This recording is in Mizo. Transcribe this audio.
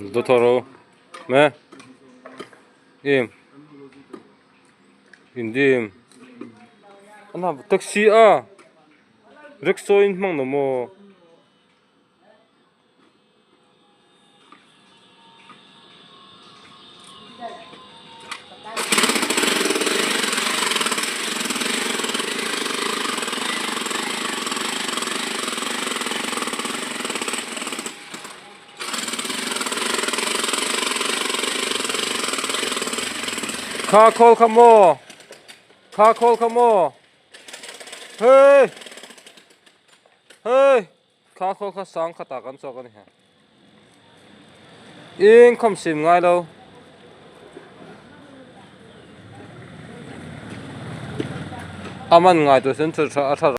Dothoro me im indim ana taxi a rickshaw in hmang lo maw. Kha khawl kha maw kha khawl kha maw hei hei kha khawl kha sang khatah kan chawk a ni eng khawm sim ngai lo. A man ngai tur chuan a tha.